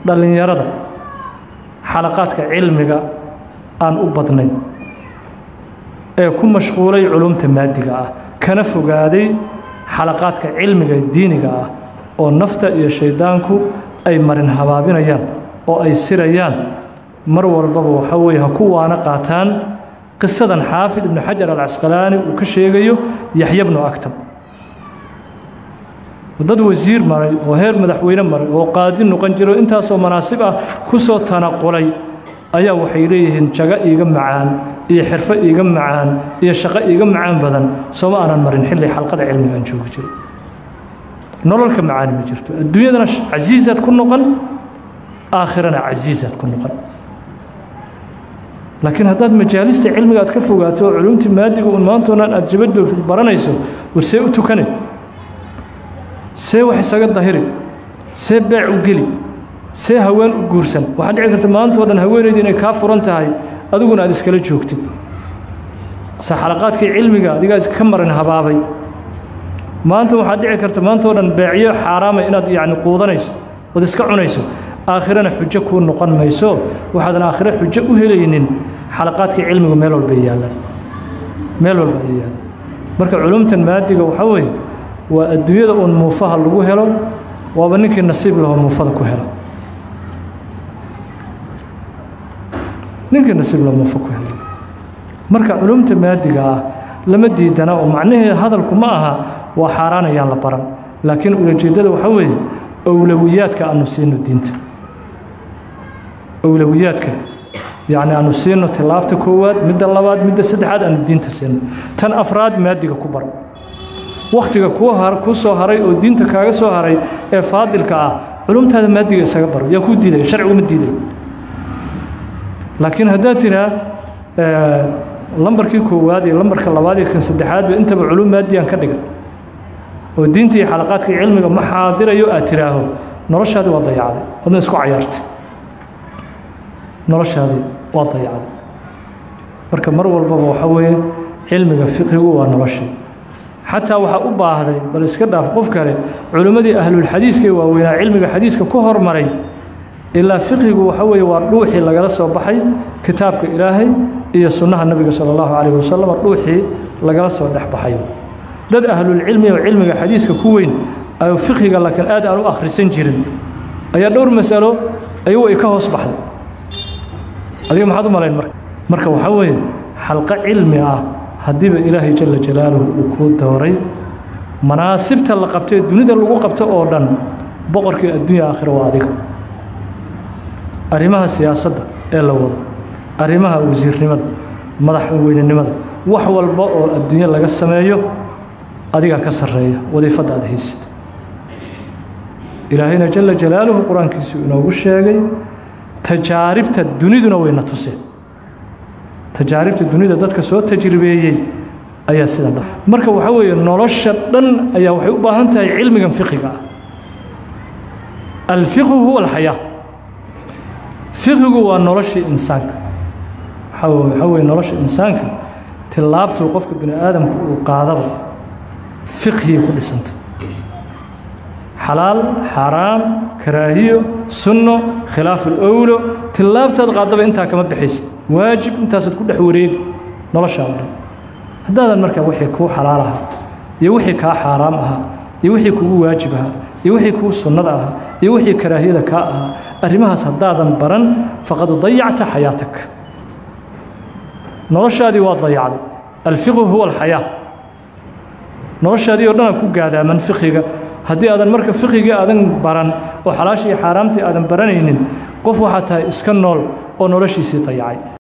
Dhallinyarada xalaqaadka cilmiga aan u badnayn ee ku mashquulay culumta maadiga ah, kana fogaaday xalaqaadka cilmiga diiniga ah, oo nafta iyo shaydaanku ay marin habaabinayaan oo ay sirayaan mar walbaba, waxaa weeye ha ku waana qaataan qisadan Xaafid Ibnu Xajar Alcasqalaani uu ka sheegayo Yaxya bnu Aktab. Dad wasiir maray oo heer madaxweyne maray oo qaadi noqon jiro, intaasoo manaasib ah ku soo tanaqulay, ayaa waxay leeyihiin jago iiga macaan iyo xirfo iiga macaan iyo shaqo iiga macaan badan sooma aanan marin xilli xalqada cilmiga aan joogi jiray. Nololka macaani ma jirto. Adduunyadana casiisaad ku noqon, aakhirana casiisaad ku noqon. Laakiin haddaad majaalista cilmiga aad ka fogaato oo culumtii maadiga un maantoonan aad jaba joogtid baranayso, war see u tukane, see wax isaga dahiri, see beec u geli, see haween u guursan? Waxaa dhici karta maantao dhan haweenaydu inay kaa furan tahay, adiguna aad iskala joogtid. Se xalaqaadkii cilmiga adigaa iska marin habaabay. Maanta waxaa dhici karta maantao dhan beecyo xaaraama inaad yacni quudanayso ood iska cunayso. Aakhirana xujo kuu noqon mayso. Waxaadan aakhire xujo u helaynin. Xalaqaadkii cilmigu meel walbay yaallaan, meel walba ay yaallaan. Marka culumtan maadiga waxaa weeye waa adduunyada uun muufaha lagu helo, waaba ninkii nasiib laho muufada ku helo, ninkii nasiib laho muufa ku helo. Marka culumta maadiga ah lama diidana, oo macnaheeda hadalku ma aha waa xaaraanayaan la baran, laakiin ulajeeddada waxaa weeye owlawiyaadka aanu siino diinta, owlawiyaadka yacni aanu siino tilaabta koowaad, midda labaad, midda saddexaad aanu diinta siino, tan afraad maadiga ku baro. Wakhtiga kuu soo haray oo diinta kaaga soo haray ee faadilka ah culumtaada maadiga isaga baro. Yaa kuu diidaya? Sharcigu ma diidayo. Laakiin haddaad tiraa lambarkii koowaad iyo lambarka labaad iyo kan saddexaadba intaba culum maadiyaan ka dhigan oo diinta iyo xalaqaadka cilmiga ma xaadirayo aad tiraaho, noloshaadii waa dayacday, wadna isku cayaartay, noloshaadii waa dayacday. Marka mar walbaba waxaa weeye cilmiga fiqhigu waa noloshii. Xataa waxaa u baahday, bal iska dhaaf qof kale, culimmadii ahlulxadiiska ee waaweynaa cilmiga xadiiska ku hormaray, ilaa fiqhigu waxa weeye waa dhuuxii lagala soo baxay kitaabka Ilaahay iyo sunnaha Nabiga sala allahu calayhi wasalam, dhuuxii lagala soo dhex baxay. Dad ahlulcilmi oo cilmiga xadiiska ku weyn ayo fiqhiga laakiin aad aan u akhrisan jirin ayaa dhowr masalo ayagu ay ka hoos baxday. Adiga maxaad u malayn? Marka waxaa weeye xalqo cilmi ah haddiiba Ilaahay jala jalaaluhu uu kuu dooray, manaasibta la qabtay dunida lagu qabto oo dhan boqorkii adduunya aakhira waa adiga. Arrimaha siyaasadda ee la wado, arrimaha wasiirnimada, madaxweynenimada, wax walba oo adduunyo laga sameeyo adigaa ka sarreeya wadiifadda aad haysid. Ilaahayna jala jalaaluhu qur-aankiisu inoogu sheegay, tajaaribta duniduna wayna tuseen. Tajaaribta dunida dadka soo tajribeeyey ayaa sidan dha. Marka waxaa weeye nolosha dhan ayaa waxay u baahan tahay cilmigan fiqiga ah. Alfiqhu huwa alxayaa, fiqhigu waa noloshii insaanka. Waxaa weeye nolosha insaanka tilaabtuu qofka bini aadamku uu qaadaba fiqhigay ku dhisanta: xalaal, xaaraam, karaahiyo, sunno, khilaaf alowlo. Tilaabtaad qaadaba intaa kama bixaysid, waajib intaasaad ku dhex wareegi noloshaada dhan. Haddaadan marka wixii kuu xalaal ahaa iyo wixii kaa xaaraam ahaa iyo wixii kugu waajib ahaa iyo wixii kuu sunnada ahaa iyo wixii karaahiyada kaa ahaa, arrimahaas haddaadan baran, faqad dayacta xayaatak, noloshaadii waa dayacday. Alfiqhu huwa alxayaa, noloshaadii oo dhan aa ku gaadaaman fiqiga. Haddii aadan marka fiqigii aadan baran oo xalaashii iyo xaaraamtii aadan baranaynin, qof waxaa tahay iska nool oo noloshiisii dayacay.